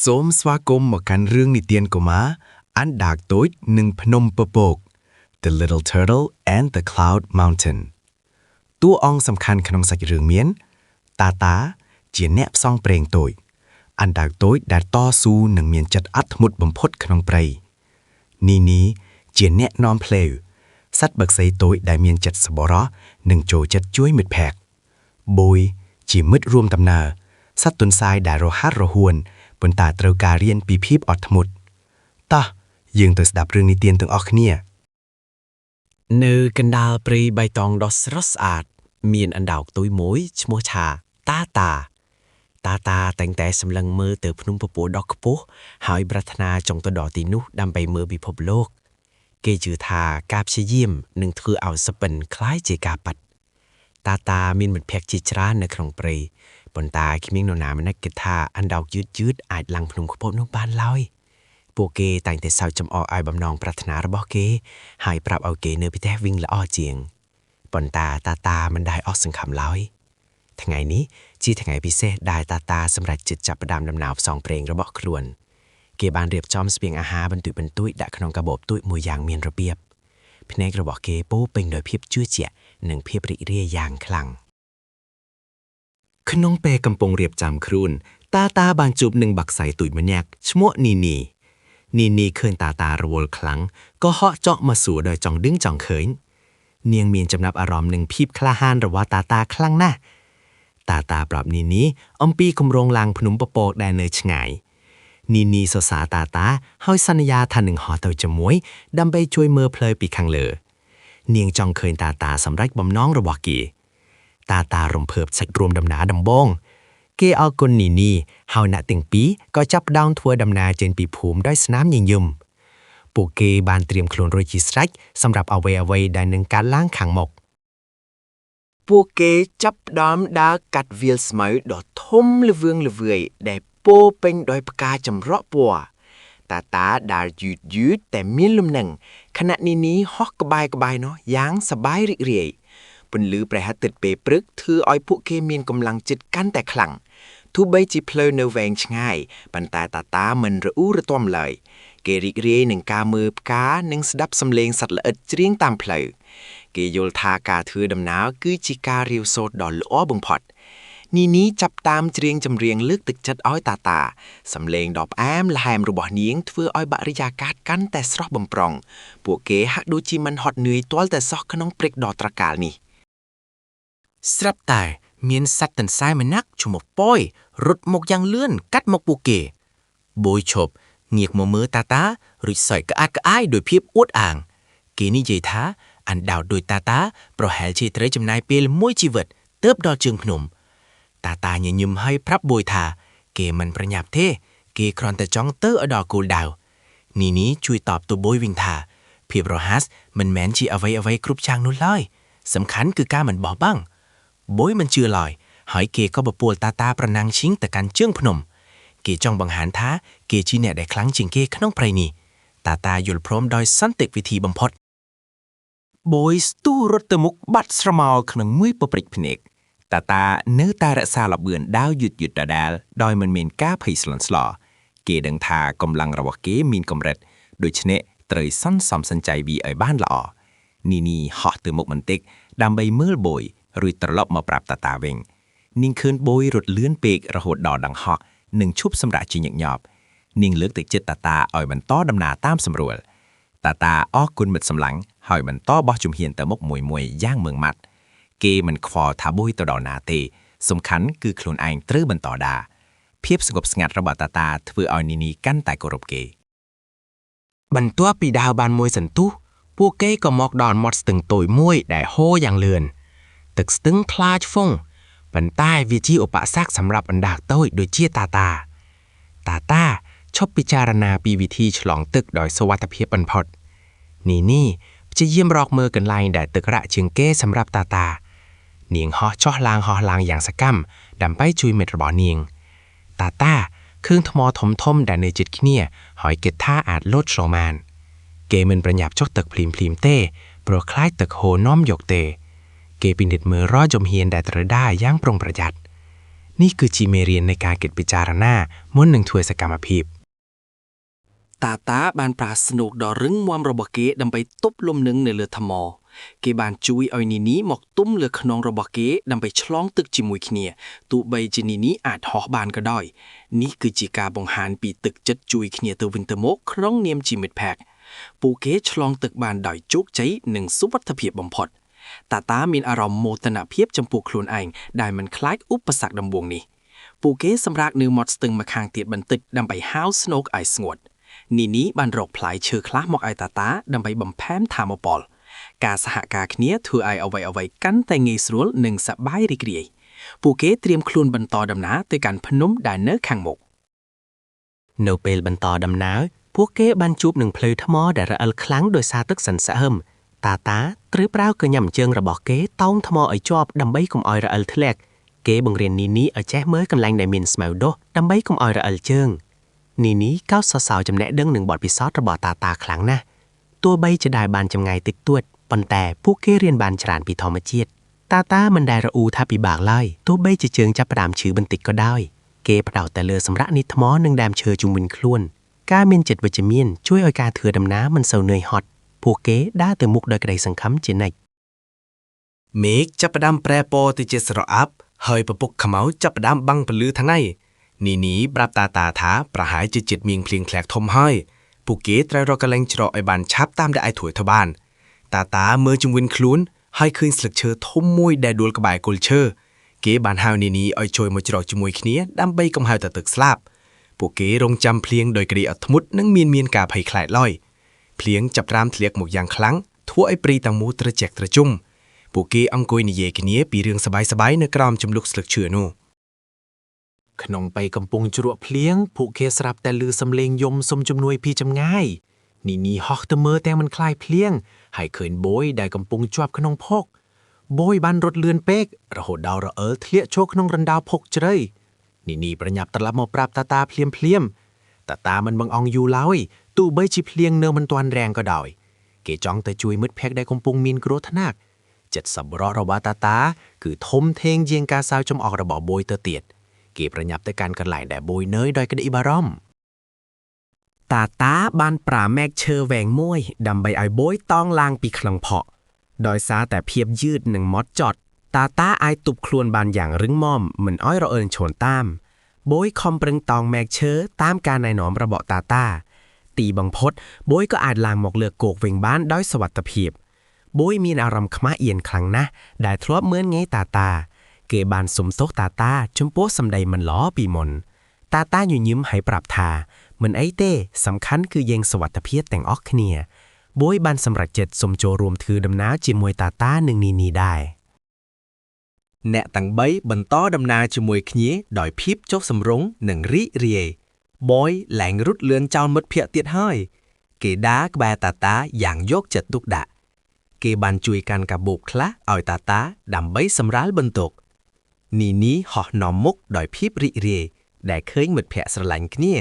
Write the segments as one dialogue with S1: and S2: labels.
S1: សូមស្វាគមន៍មកកាន់រឿងនិទានកុមារអណ្ដើកតូចនិងភ្នំពពក The Little Turtle and the Cloud Mountain តួអង្គសំខាន់ក្នុងសាច់រឿងមាន តាតា ជាអ្នកផ្សងព្រេងតូចអណ្ដើកតូចដែលតស៊ូនិងមានចិត្តអត់ធ្មត់បំផុតក្នុងព្រៃនីនីជាអ្នកនាំផ្លូវសត្វបក្សីតូចដែលមានចិត្តសប្បុរសនិងចូលចិត្តជួយមិត្តភក្តិបួយជាមិត្តរួមដំណើរសត្វទន្សាយដែលរហ័សរហួនប៉ុន្តែត្រូវការរៀនពីភាពអត់ធ្មត់តោះយើងទៅស្ដាប់រឿងនិទានទាំងអស់គ្នា
S2: នៅកណ្ដាលព្រៃបៃតងដ៏ស្រស់ស្អាត មានអណ្ដើកតូចមួយឈ្មោះថាតាតា តាតាតែងតែសម្លឹងមើលទៅភ្នំពពកដ៏ខ្ពស់ហើយប្រាថ្នាចង់ទៅដល់ទីនោះដើម្បីមើលពិភពលោក គេជឿថាការព្យាយាមនឹងធ្វើឲ្យសុបិនក្លាយជាការពិតតាតាមានមិត្តភក្តិជាច្រើននៅក្នុងព្រៃប៉ុន្តែគ្មាននរណាម្នាក់គិតថាអណ្ដើកយឺតៗអាចឡើងភ្នំខ្ពស់នោះបានឡើយពួកគេតែងតែសើចចំអកឲ្យបំណងប្រាថ្នារបស់គេ ហើយប្រាប់ឲ្យគេនៅផ្ទះវិញល្អជាងប៉ុន្តែតាតាមិនដែលអស់សង្ឃឹមឡើយ ថ្ងៃនេះជាថ្ងៃពិសេសដែលតាតាសម្រេចចិត្តចាប់ផ្ដើមដំណើរផ្សងព្រេងរបស់ខ្លួន គេបានរៀបចំស្បៀងអាហារបន្តិចបន្តួចដាក់ក្នុងកាបូបតូចមួយយ៉ាងមានរបៀបភ្នែករបស់គេពោរពេញដោយភាពជឿជាក់និងភាពរីករាយយ៉ាងខ្លាំង
S1: ក្នុងពេលកំពុងរៀបចំខ្លួនតាតាបានជួបនឹងបក្សីតូចម្នាក់ឈ្មោះនីនីនីនីឃើញតាតារវល់ខ្លាំងក៏ហក់ចកមកសួរដោយចង់ដឹងចង់ឃើញនាងមានចំណាប់អារម្មណ៍នឹងភាពក្លាហានរបស់តាតាខ្លាំងណាស់តាតាប្រាប់នីនីអំពីគម្រោងឡើងភ្នំពពកដែលនៅឆ្ងាយនីនីសរសើរតាតាហើយសន្យាថានឹងហោះទៅជាមួយដើម្បីជួយមើលផ្លូវពីខាងលើ នាងចង់ឃើញតាតាសម្រេចបំណងរបស់គេ តាតារំភើបសាច់រួមដំណើរដំបង គេអរគុណនីនីហើយអ្នកទាំងពីរក៏ចាប់ផ្ដើមធ្វើដំណើរចេញពីភូមិដោយស្នាមញញឹមពួកគេបានត្រៀមខ្លួនរួចជាស្រេចសម្រាប់អ្វីៗដែលនឹងកើតឡើងខាងមុខ
S2: ពួកគេចាប់ផ្ដើមដើរកាត់វាលស្មៅដ៏ធំល្វឿងល្វើយដែលពោរពេញដោយផ្កាចម្រុះពណ៌តាតាដើរយឺតយឺតតែមានលំនឹងខណៈនីនីហោះក្បែរក្បែរនោះយ៉ាងសប្បាយរីករាយពន្លឺព្រះអាទិត្យពេលព្រឹកធ្វើឲ្យពួកគេមានកម្លាំងចិត្តកាន់តែខ្លាំងទោះបីជាផ្លូវនៅវែងឆ្ងាយប៉ុន្តែតាតាមិនរអ៊ូរទាំឡើយគេរីករាយនឹងការមើលផ្កានិងស្ដាប់សំឡេងសត្វល្អិតច្រៀងតាមផ្លូវ គេយល់ថាការធ្វើដំណើរគឺជាការរៀនសូត្រដ៏ល្អបំផុតនីនីចាប់តាមច្រៀងចម្រៀងលើកទឹកចិត្តឲ្យតាតាសំឡេងដ៏ផ្អែមល្ហែមរបស់នាងធ្វើឲ្យបរិយាកាសកាន់តែស្រស់បំព្រងពួកគេហាក់ដូចជាមិនហត់នឿយទាល់តែសោះក្នុងព្រឹកដ៏ត្រកាលនេះ
S3: ស្រាប់តែមានសត្វទន្សាយម្នាក់ឈ្មោះប៉យរត់មកយ៉ាងលឿនកាត់មកពួកគេបួយឈប់ងាកមកមើលតាតារួចសើចក្អាកក្អាយដោយភាពអួតអាង គេនិយាយថាអណ្ដើកដូចតាតាប្រហែលជាត្រូវចំណាយពេលមួយជីវិតទើបដល់ជើងភ្នំ តាតាញញឹមហើយប្រាប់បួយថា គេមិនប្រញាប់ទេ គេគ្រាន់តែចង់ទៅឲ្យដល់គោលដៅនីនីជួយតបទៅបួយវិញថាភាពរហ័សមិនមែនជាអ្វីអ្វីៗគ្រប់យ៉ាងនោះឡើយសំខាន់គឺការមិនបោះបង់ បួយមិនជឿឡើយហើយគេក៏បបួលតាតាប្រណាំងឈីងទៅកាន់ជើងភ្នំ គេចង់បង្ហាញថាគេជាអ្នកដែលខ្លាំងជាងគេក្នុងព្រៃនេះតាតាយល់ព្រមដោយសន្តិវិធីបំផុត
S1: បួយស្ទុះរត់ទៅមុខបាត់ស្រមោលក្នុងមួយពព្រិចភ្នែកតាតានៅតែរក្សាល្បឿនដើរយឺតយឺតដដែលដោយមិនមានការភ័យស្លន់ស្លោគេដឹងថាកម្លាំងរបស់គេមានកម្រិតដូច្នេះត្រូវសន្សំសំចៃវាឲ្យបានល្អនីនីហោះទៅមុខបន្តិចដើម្បីមើលបួយរួចត្រឡប់មកប្រាប់តាតាវិញនាងឃើញបួយរត់លឿនពេករហូតដល់ដង្ហក់និងឈប់សម្រាកជាញឹកញាប់នាងលើកទឹកចិត្តតាតាឲ្យបន្តដំណើរតាមសម្រួល តាតាអរគុណមិត្តសម្លាញ់ហើយបន្តបោះជំហានទៅមុខមួយមួយយ៉ាងម៉ឺងម៉ាត់គេមិនខ្វល់ថាបួយទៅដល់ណាទេ សំខាន់គឺខ្លួនឯងត្រូវបន្តដើរភាពស្ងប់ស្ងាត់របស់តាតាធ្វើឲ្យនីនីកាន់តែគោរពគេ
S3: បន្ទាប់ពីដើរបានមួយសន្ទុះពួកគេក៏មកដល់មាត់ស្ទឹងតូចមួយដែលហូរយ៉ាងលឿនទឹកស្ទឹងថ្លាឈ្វង់ប៉ុន្តែវាជាឧបសគ្គសម្រាប់អណ្ដើកតូចដូចជាតាតា តាតាឈប់ពិចារណាពីវិធីឆ្លងទឹកដោយសុវត្ថិភាពបំផុតនីនីព្យាយាមរកមើលកន្លែងដែលទឹករាក់ជាងគេសម្រាប់តាតា នាងហោះចុះឡើងហោះឡើងយ៉ាងសកម្មដើម្បីជួយមិត្តរបស់នាង តាតាឃើញថ្មធំធំៗដែលនៅជិតគ្នាហើយគិតថាអាចលោតឆ្លងបានគេមិនប្រញាប់ចុះទឹកភ្លាមៗទេព្រោះខ្លាចទឹកហូរនាំយកទេ គេពិនិត្យមើលរាល់ជំហានដែលត្រូវដើរយ៉ាងប្រុងប្រយ័ត្ន
S1: នេះគឺជាមេរៀននៃការគិតពិចារណាមុននឹងធ្វើសកម្មភាព
S3: តាតាបានប្រើស្នូកដ៏រឹងមាំរបស់គេដើម្បីទប់លំនឹងនៅលើថ្មគេបានជួយឲ្យនីនីមកទុំលើខ្នងរបស់គេដើម្បីឆ្លងទឹកជាមួយគ្នាទោះបីជានីនីអាចហោះបានក៏ដោយនេះគឺជាការបង្ហាញពីទឹកចិត្តជួយគ្នាទៅវិញទៅមកក្នុងនាមជាមិត្តភក្តិពួកគេឆ្លងទឹកបានដោយជោគជ័យនិងសុវត្ថិភាពបំផុតតាតាមានអារម្មណ៍មោទនភាពចំពោះខ្លួនឯងដែលមិនខ្លាចឧបសគ្គដំបូងនេះពួកគេសម្រាកនៅមាត់ស្ទឹងម្ខាងទៀតបន្តិចដើម្បីហាលស្នូកឲ្យស្ងួត នីនីបានរកផ្លែឈើខ្លះមកឲ្យតាតាដើម្បីបំផែមថាមពលការសហការគ្នាធ្វើឲ្យអ្វីៗកាន់តែងាយស្រួលនិងសប្បាយរីករាយពួកគេត្រៀមខ្លួនបន្តដំណើរទៅកាន់ភ្នំដែលនៅខាងមុខ
S1: នៅពេលបន្តដំណើរពួកគេបានជួបនឹងផ្លូវថ្មដែលរអិលខ្លាំងដោយសារទឹកសន្សើមតាតាត្រូវប្រើកញ្ញាំជើងរបស់គេតោងថ្មឲ្យជាប់ដើម្បីកុំឲ្យរអិលធ្លាក់គេបង្រៀននីនីឲ្យចេះមើលកន្លែងដែលមានស្មៅដុះដើម្បីកុំឲ្យរអិលជើងនីនីកោតសរសើរចំណេះដឹងនិងបទពិសោធន៍របស់តាតាខ្លាំងណាស់ទោះបីជាដែលបានចម្ងាយតិចតួចប៉ុន្តែពួកគេរៀនបានច្រើនពីធម្មជាតិតាតាមិនដែលរអ៊ូថាពិបាកឡើយទោះបីជាជើងចាប់ផ្ដើមឈឺបន្តិចក៏ដោយគេផ្ដោតតែលើសម្រាប់នេះថ្មនិងដើមឈើជុំវិញខ្លួន ការមានចិត្តវិជ្ជមានជួយឲ្យការធ្វើដំណើរមិនសូវនឿយហត់ពួកគេដើរទៅមុខដោយក្តីសង្ឃឹមជានិច្ច
S3: មេឃចាប់ផ្ដើមប្រែពណ៌ទៅជាស្រអាប់ហើយពពុកខ្មៅចាប់ផ្ដើមបាំងពន្លឺថ្ងៃនីនីប្រាប់តាតាថាប្រហែលជាចិត្តមានភ្លៀងធ្លាក់ធំហើយពួកគេត្រូវរកកន្លែងច្រកឲ្យបានឆាប់តាមដែលអាចធ្វើទៅបានតាតាមើលជុំវិញខ្លួនហើយឃើញស្លឹកឈើធំមួយដែលដួលក្បែរគល់ឈើគេបានហៅនីនីឲ្យជួយមកច្រកជាមួយគ្នាដើម្បីកុំឲ្យតែទឹកស្លាប់ពួកគេរងចាំភ្លៀងដោយក្តីអត់ធ្មត់និងមានមានការភ័យខ្លាចឡើយភ្លៀងចាប់ផ្ដើមធ្លាក់មកយ៉ាងខ្លាំងធ្វើឲ្យព្រៃទាំងមូលត្រជាក់ត្រជុំ ពួកគេអង្គុយនិយាយគ្នាពីរឿងសប្បាយៗនៅក្រោមជំលុកស្លឹកឈើនោះ
S4: ក្នុងពេលកំពុងជ្រក់ភ្លៀងពួកគេស្រាប់តែឮសំឡេងយំសុំជំនួយពីចម្ងាយនីនីហោះទៅមើលទាំងមិនខ្លាយភ្លៀងហើយឃើញបួយដែលកំពុងជាប់ក្នុងភក់បួយបានរត់លឿនពេករហូតដល់រអិលធ្លាក់ចូលក្នុងរណ្ដៅភក់ជ្រៅនីនីប្រញាប់ត្រឡប់មកប្រាប់តាតាភ្លាមភ្លាមៗតាតាមិនបង្អង់យូរឡើយទោះបីជាភ្លៀងនៅមិនទាន់រាំងក៏ដោយគេចង់ទៅជួយមិត្តភក្តិដែលកំពុងមានគ្រោះថ្នាក់ចិត្តសប្បុរសរបស់តាតាគឺធំធេងជាងការសើចចំអករបស់បួយទៅទៀត គេប្រញាប់ទៅកាន់កន្លែងដែលបួយនៅដោយក្តីបារម្ភ
S1: តាតាបានប្រាមែកឈើវែងមួយដើម្បីឲ្យបួយតោងឡើងពីក្នុងផក់ដោយសារតែភាពយឺតនិងម៉ត់ចត់តាតាអាចទប់ខ្លួនបានយ៉ាងរឹងមាំមិនឲ្យរអិលឈួនតាមបួយខំប្រឹងតោងមែកឈើតាមការណែនាំរបស់តាតា ទីបំផុតបួយក៏អាចឡើងមកលើគោកវិញបានដោយសុវត្ថិភាពបួយមានអារម្មណ៍ខ្មាស់អៀនខ្លាំងណាស់ដែលធ្លាប់មើលងាយតាតា គេបានសុំទោសតាតាចំពោះសម្ដីមិនល្អពីមុន តាតាញញឹមហើយប្រាប់ថាមិនអីទេសំខាន់គឺយើងសុវត្ថិភាពទាំងអស់គ្នាបួយបានសម្រេចចិត្តសុំចូលរួមធ្វើដំណើរជាមួយតាតានិងនីនីដែរ
S3: អ្នកទាំងបីបន្តដំណើរជាមួយគ្នាដោយភាពចុះសម្រុងនិងរីករាយបយឡើងរត់លឿនចោលមិត្តភ័ក្តិទៀតហើយគេដើរក្បែរតាតាយ៉ាងយកចិត្តទុកដាក់គេបានជួយកាន់កាបូបខ្លះឲ្យតាតាដើម្បីសម្រាលបន្ទុកនីនីហោះនាំមុខដោយភាពរីករាយដែលឃើញមិត្តភ័ក្តិស្រឡាញ់គ្នា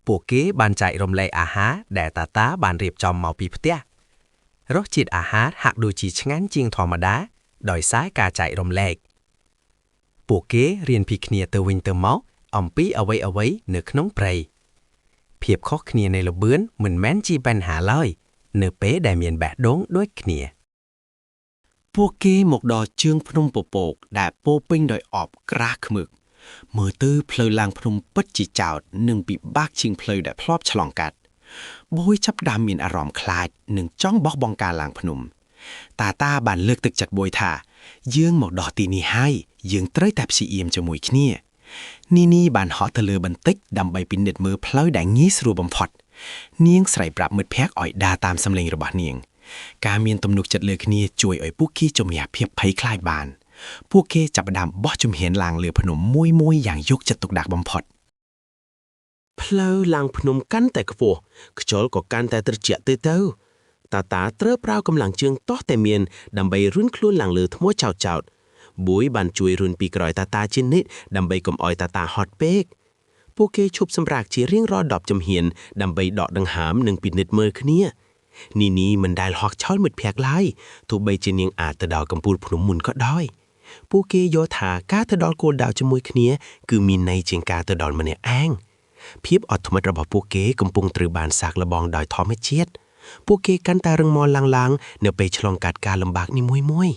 S3: ពួកគេបានចែករំលែកអាហារដែលតាតាបានរៀបចំមកពីផ្ទះរសជាតិអាហារហាក់ដូចជាឆ្ងាញ់ជាងធម្មតា ដោយសារការចែករំលែក ពួកគេរៀនពីគ្នាទៅវិញទៅមកអំពីអ្វីៗនៅក្នុងព្រៃភាពខុសគ្នានៃល្បឿនមិនមែនជាបញ្ហាឡើយនៅពេលដែលមានបេះដូងដូចគ្នា
S1: ពួកគេមកដល់ជើងភ្នំពពកដែលពោរពេញដោយអបក្រាស់ខ្មឹកមើលទៅផ្លូវឡើងភ្នំពិតជាចោតនិងពិបាកជាងផ្លូវដែលធ្លាប់ឆ្លងកាត់បួយចាប់ផ្ដើមមានអារម្មណ៍ខ្លាចនិងចង់បោះបង់ការឡើងភ្នំ តាតាបានលើកទឹកចិត្តបួយថា យើងមកដល់ទីនេះហើយយើងត្រូវតែព្យាយាមជាមួយគ្នានីនីបានហក់ទៅលើបន្តិចដើម្បីពិនិត្យមើលផ្លូវដែលងាយស្រួលបំផុតនាងស្រែកប្រាប់មិត្តភក្តិឲ្យដើរតាមសម្លេងរបស់នាង ការមានទំនុកចិត្តលើគ្នាជួយឲ្យពួកគេជំនះភាពភ័យខ្លាចបាន ពួកគេចាប់ផ្ដើមបោះជំហានឡើងលើភ្នំមួយមួយយ៉ាងយកចិត្តទុកដាក់បំផុត
S4: ផ្លូវឡើងភ្នំកាន់តែខ្ពស់ខ្យល់ក៏កាន់តែត្រជាក់ទៅទៅតាតាត្រូវប្រើកម្លាំងជើងតោះតែមានដើម្បីរុញខ្លួនឡើងលើថ្មចោតចោតបួយបានជួយរុញពីក្រោយតាតាជានិច្ចដើម្បីកុំឲ្យតាតាហត់ពេកពួកគេឈប់សម្រាកជារៀងរាល់10ជំហានដើម្បីដកដង្ហើមនិងពិនិត្យមើលគ្នានីនីមិនដែលហក់ឆោលមិត្តភក្តិឡើយទោះបីជានាងអាចទៅដល់កំពូលភ្នំមុនក៏ដោយ
S1: ពួកគេយល់ថាការទៅដល់គោលដៅជាមួយគ្នាគឺមានន័យជាងការទៅដល់ម្នាក់ឯងភាពអត់ធ្មត់របស់ពួកគេកំពុងត្រូវបានសាកល្បងដោយធម្មជាតិពួកគេកាន់តែរឹងមាំឡើងៗនៅពេលឆ្លងកាត់ការលំបាកនីមួយៗ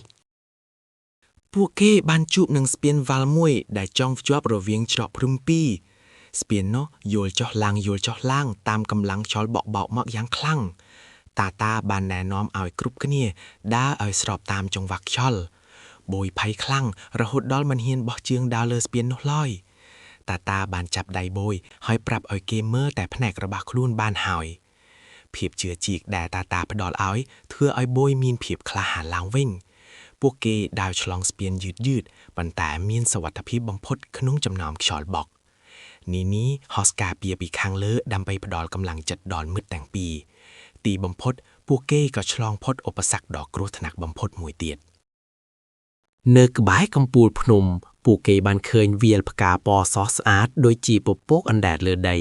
S3: ពួកគេបានជួបនឹងស្ពានវ៉ាល់មួយដែលចងភ្ជាប់រវាងច្រកព្រំពីរស្ពាននោះយល់ចុះឡើងយល់ចុះឡើងតាមកម្លាំងខ្យល់បក់បោកមកយ៉ាងខ្លាំងតាតាបានណែនាំឲ្យគ្រប់គ្នាដើរឲ្យស្របតាមចង្វាក់ខ្យល់បួយភ័យខ្លាំងរហូតដល់មិនហ៊ានបោះជើងដើរលើស្ពាននោះឡើយតាតាបានចាប់ដៃបួយហើយប្រាប់ឲ្យគេមើលតែភ្នែករបស់ខ្លួនបានហើយភាពជឿជាក់ដែលតាតាផ្ដល់ឲ្យធ្វើឲ្យបួយមានភាពក្លាហានឡើងវិញ ពួកគេដើរឆ្លងស្ពានយឺតយឺតប៉ុន្តែមានសុវត្ថិភាពបំផុតក្នុងចំណោមខ្យល់បក់នីនីហោះស្ការពារពីខាងលើដើម្បីផ្ដល់កម្លាំងចិត្តដល់មិត្តទាំងពីរទីបំផុតពួកគេក៏ឆ្លងផុតឧបសគ្គដ៏គ្រោះថ្នាក់បំផុតមួយទៀត
S2: នៅក្បែរកំពូលភ្នំ ពួកគេបានឃើញវាលផ្កាពណ៌សស្អាតដូចជាពពកអណ្ដែតលើដី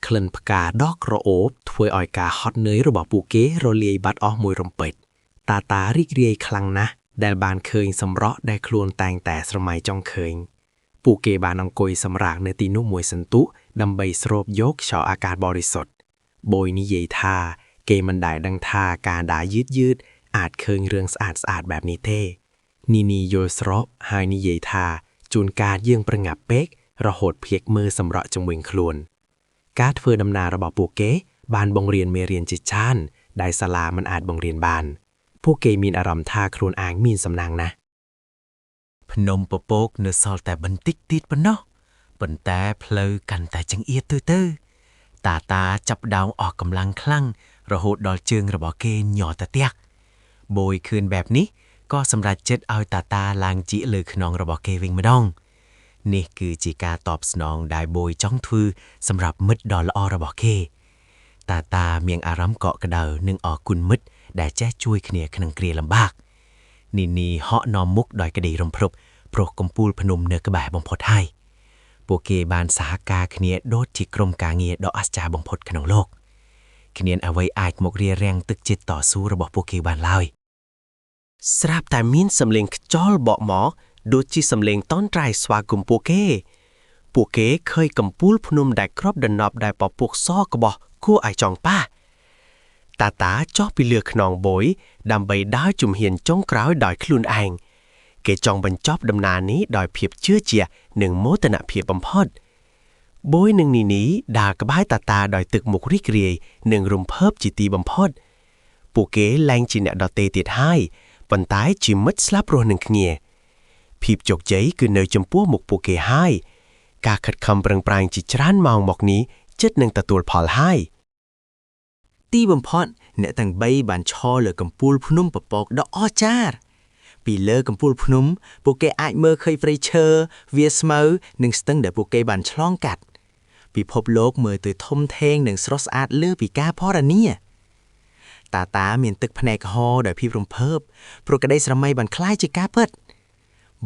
S2: ក្លិនផ្កាដ៏ក្រអូបធ្វើឲ្យការហត់នឿយរបស់ពួកគេរលាយបាត់អស់មួយរំពេចតាតារីករាយខ្លាំងណាស់ដែលបានឃើញសម្រស់ដែលខ្លួនតែងតែស្រមៃចង់ឃើញពួកគេបានអង្គុយសម្រាកនៅទីនោះមួយសន្ទុះដើម្បីស្រូបយកខ្យល់អាកាសបរិសុទ្ធបួយនិយាយថាគេមិនដែលដឹងថាការដើរយឺតៗអាចឃើញរឿងស្អាតៗបែបនេះទេ នីនីយល់ស្របហើយនិយាយថាជួនកាលយើងប្រញាប់ពេករហូតភ្លេចមើលសម្រក់ជុំវិញខ្លួន ការធ្វើដំណើររបស់ពួកគេ បានបង្រៀនមេរៀនជាច្រើនដែលសាលាមិនអាចបង្រៀនបាន ពួកគេមានអារម្មណ៍ថាខ្លួនឯងមានសំណាងណាស់
S3: ភ្នំពពកនៅសល់តែបន្តិចទៀតប៉ុណ្ណោះប៉ុន្តែផ្លូវកាន់តែចង្អៀតទៅទៅតាតាចាប់ផ្ដើមអស់កម្លាំងខ្លាំងរហូតដល់ជើងរបស់គេញ័រតាទៀកបួយខឿនបែបនេះក៏សម្រេចចិត្តឲ្យតាតាឡើងជៀកលើខ្នងរបស់គេវិញម្ដងនេះគឺជាការតបស្នងដែលបួយចង់ធ្វើសម្រាប់មិត្តដ៏ល្អរបស់គេ តាតាមានអារម្មណ៍កក់ក្ដៅនិងអរគុណមិត្តដែលចេះជួយគ្នាក្នុងគ្រាលំបាក នីនីហក់នាំមុខដោយក្តីរំភើបព្រោះកំពូលភ្នំនៅក្បែរបំផុតហើយពួកគេបានសហការគ្នាដូចជាក្រុមការងារដ៏អស្ចារ្យបំផុតក្នុងលោកគ្មានអ្វីអាចមករារាំងទឹកចិត្តតស៊ូរបស់ពួកគេបានឡើយ
S1: ស្រាប់តែមានសំឡេងខ្យល់បក់មកដូចជាសំឡេងតន្ត្រីស្វាគមន៍ពួកគេ ពួកគេឃើញកំពូលភ្នំដែលគ្របដណ្ដប់ដោយពពកសក្បោះគួរឲ្យចង់ប៉ះតាតាចុះពីលើខ្នងបួយដើម្បីដើរជំហានចុងក្រោយដោយខ្លួនឯងគេចង់បញ្ចប់ដំណើរនេះដោយភាពជឿជាក់និងមោទនភាពបំផុតបួយនិងនីនីដើរក្បែរតាតាដោយទឹកមុខរីករាយនិងរំភើបជាទីបំផុតពួកគេលែងជាអ្នកដទៃទៀតហើយ ប៉ុន្តែជាមិត្តស្លាប់រស់នឹងគ្នាភាពជោគជ័យគឺនៅចំពោះមុខពួកគេហើយការខិតខំប្រឹងប្រែងជាច្រើនម៉ោងមកនេះចិត្តនឹងទទួលផលហើយ
S3: ទីបំផុតអ្នកទាំងបីបានឈរលើកំពូលភ្នំពពកដ៏អស្ចារ្យពីលើកំពូលភ្នំពួកគេអាចមើលឃើញព្រៃឈើវាលស្មៅនិងស្ទឹងដែលពួកគេបានឆ្លងកាត់ពិភពលោកមើលទៅធំធេងនិងស្រស់ស្អាតលើសពីការពណ៌នាតាតាមានទឹកភ្នែកហូរដោយភាពរំភើបព្រោះក្តីស្រមៃបានក្លាយជាការពិត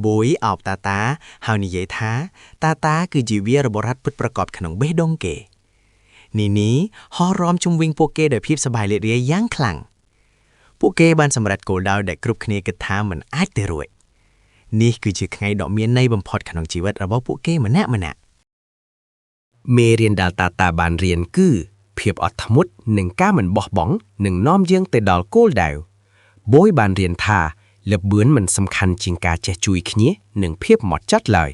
S3: បួយអោបតាតាហើយនិយាយថាតាតាគឺជាវីរបុរសពិតប្រាកដក្នុងបេះដូងគេ នីនីហោះរំជុំវិញពួកគេដោយភាពសប្បាយរីករាយយ៉ាងខ្លាំងពួកគេបានសម្រេចគោលដៅដែលគ្រប់គ្នាគិតថាមិនអាចទៅរួចនេះគឺជាថ្ងៃដ៏មានន័យបំផុតក្នុងជីវិតរបស់ពួកគេម្នាក់ៗ
S1: មេរៀនដែលតាតាបានរៀនគឺភាពអត់ធ្មត់និងការមិនបោះបង់នឹងនាំយើងទៅដល់គោលដៅបួយបានរៀនថាល្បឿនមិនសំខាន់ជាងការចេះជួយគ្នានិងភាពហ្មត់ចត់ឡើយ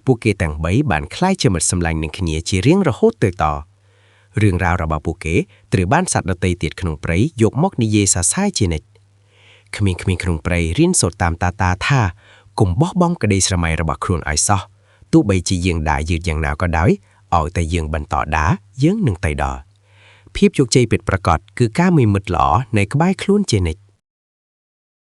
S1: ពួកគេទាំងបីបានក្លាយជាមិត្តសម្លាញ់នឹងគ្នាជារៀងរហូតទៅតរឿងរ៉ាវរបស់ពួកគេត្រូវបានសត្វដទៃទៀតក្នុងព្រៃយកមកនិយាយសរសើរជានិច្ចក្មេងៗក្នុងព្រៃរៀនសូត្រតាមតាតាថាកុំបោះបង់ក្តីស្រមៃរបស់ខ្លួនឲ្យសោះទោះបីជាយើងដើរយឺតយ៉ាងណាក៏ដោយ ឲ្យតែយើងបន្តដើរយើងនឹងទៅដល់ភាពជោគជ័យពិតប្រាកដគឺការមានមិត្តល្អនៅក្បែរខ្លួនជានិច្ច។